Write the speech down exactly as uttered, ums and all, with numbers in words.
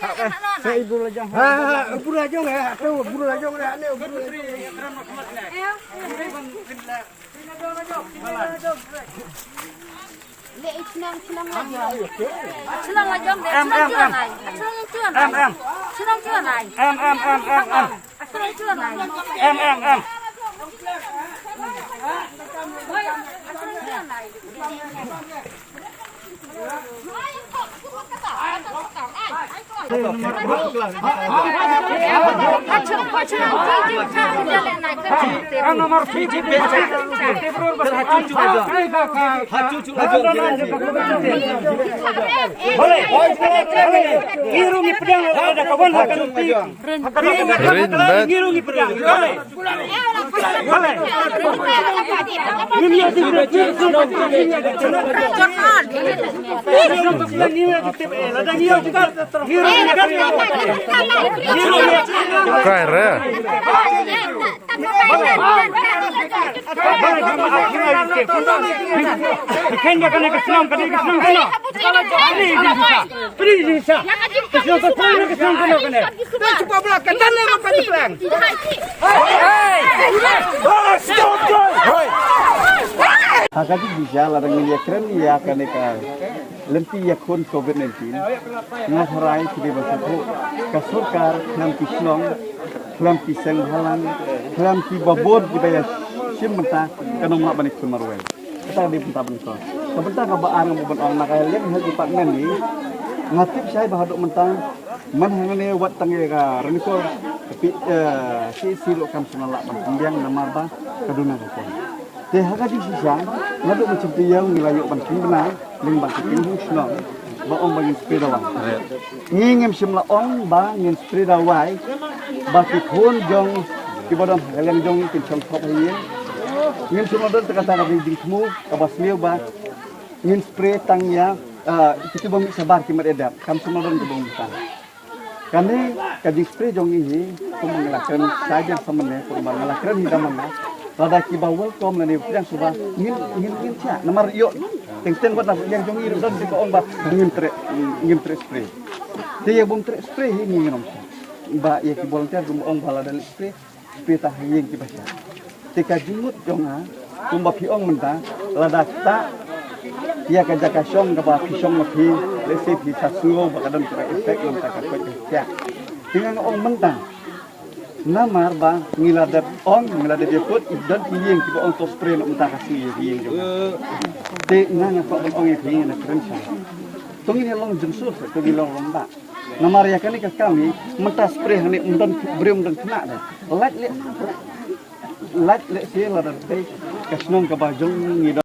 Ha, ha, bura jong, ha, tu, bura jong, ha, ne, bura jong. Em, em, em. Em, em, em, em, em. Em, em, em. Kai re. Kane ka shnong, kane ka shnong kano? Pris Insa. Pris Insa. Ka shnong ka, ka shnong kano kane? Te chupa bla ka tane ma pa ni plang. Ha ka jingïashisha lada ngin ïakren ïa kane ka lynti ïakhun covid nineteen, nga tharai ki dei ban sngewthuh ka sorkar, khlem ki shnong, khlem ki seng bhalang, khlem kiba bun kiba ïashim bynta, kan ym lah ban ïakhun marwei. Kata ka dei bynta ban kor. Ka bynta kaba ar nga ban ong na ka liang health department hi, nga tip shai ba haduh mynta man hangne wat tang ïa ka Ranikor, ka pi, eh, C C ruh kam shym la lah ban pynbiang namar ba ka duna ka kor. Te ha ka jingshisha naduh mynshem taïew ngi la ïoh ban pynbna lyngba ka king hung shnong ba ong ba ngin spray dawai. Ngi ngim shym la ong ba ngin spray dawai ba ki khun jong kiba don ha ka liang jong ngi kin shong thop ha ïing. Ngim shym la don te kata ka jingthmu kaba sniew ba ngin spray tang ïa, ah, kito ba mih shabar ki mat ïa dep, kam shym la don kaba ong tang. Kane ka jingspray jong ngi hi, kumba nga la kren sa jan sa mynne, kumba nga la kren hi da ma nga. Lada kiba welcome lane pdiang shuwa, ngin, ngin, ngin thiah. Namar ïoh teng teng wat na pdiang jong ngi ruh don kiba ong ba ngin treh, ngin treh spray. Te ïa bym treh spray hi ngi ngin ym thiah. Ba ïa ki volunteer kumba ong ba lada leit spray, spray tang ha ïing kiba shah. Te ka jingmut jong nga, kumba phi ong mynta, lada ktah ïa ka jaka shong kaba phi shong ma phi, lehse phi sa sngew ba ka don kaba effect namar ka koit ka khiah. Te nga ong mynta, namar ba ngi la dep ong, ngi la dep ïakut, i don ki ïing kiba ong to spray noh mynta ka sngi ïa ki ïing jong nga. Te nga nga kwah ban ong ïa phi, nga kren sha. To ngin ïa long jingsur, to ngin long rangbah. Namar ïa kane ka kam hi, mynta spray hangne ym don briew, ym don khynnah de. Lait leh, lait leh sha lada dei ka shnong kaba jong ngi.